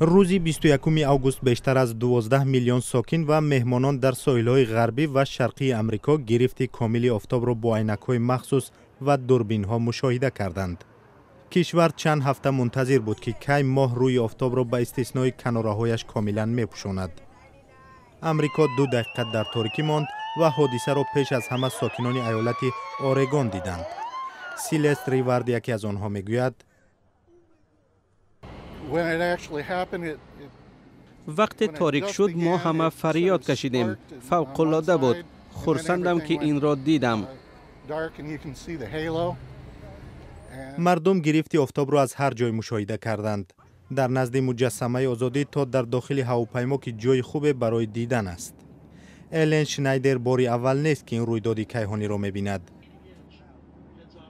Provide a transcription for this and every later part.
Рӯзи 21 август бештар аз 12 миллион сокин ва меҳмонон дар соҳилҳои ғарбӣ ва шарқии Амрико гирифти комили офтобро бо айнакҳои махсус ва дурбинҳо мушоҳида карданд. Кишвар чанд ҳафта мунтазир буд, ки кай моҳ рӯи офтобро ба истиснои канораҳояш комилан мепӯшонад. Амрико 2 дақиқа дар торикӣ монд ва ҳодисаро пеш аз ҳама сокинони аёлати Орегон диданд. Селест Ривард яке аз онҳо мегӯяд: When it actually happened, it Вақте торик шуд, мо ҳама фарёд кашидем. Фавқулода буд. Хурсандам, ки инро дидам. Dark and you can see the halo. And Мардум гирифти офтобро аз ҳар ҷой мушоҳида карданд, дар назди муҷассамаи озодӣ то дар дохили ҳавопаймо, ки ҷои хубе барои дидан аст. Элен Шнайдер бори аввал нест, ки ин рӯйдоди кайҳониро мебинад.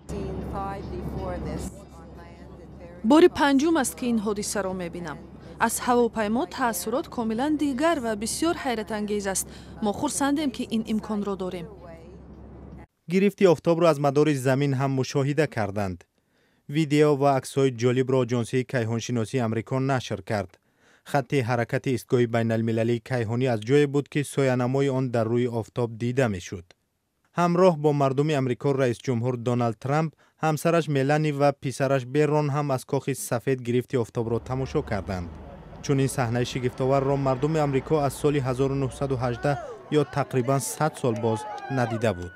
Seen five before this on land at various Бори панҷум аст, ки ин ҳодисаро мебинам. Аз ҳавопаймо таассурот комилан дигар ва бисёр ҳайратангез аст. Мо хурсандем, ки ин имконро дорем. Гирифти офтобро аз мадори замин ҳам мушоҳида карданд. Видео ва аксҳои ҷолибро Оҷонсии кайҳоншиносии Амрико нашр кард. Хатти ҳаракати истгоҳи байналмилалии кайҳонӣ аз ҷое буд, ки соянамои он дар рӯи офтоб дида мешуд. Ҳамроҳ бо мардуми Амрико раисҷумҳур Доналд Трамп, ҳамсараш Мелани ва писараш Берон ҳам аз Кохи Сафед гирифти офтобро тамошо карданд. Чунин саҳнаи шигифтоварро мардуми Амрико аз соли 1918 ё тақрибан 100 сол боз надида буд.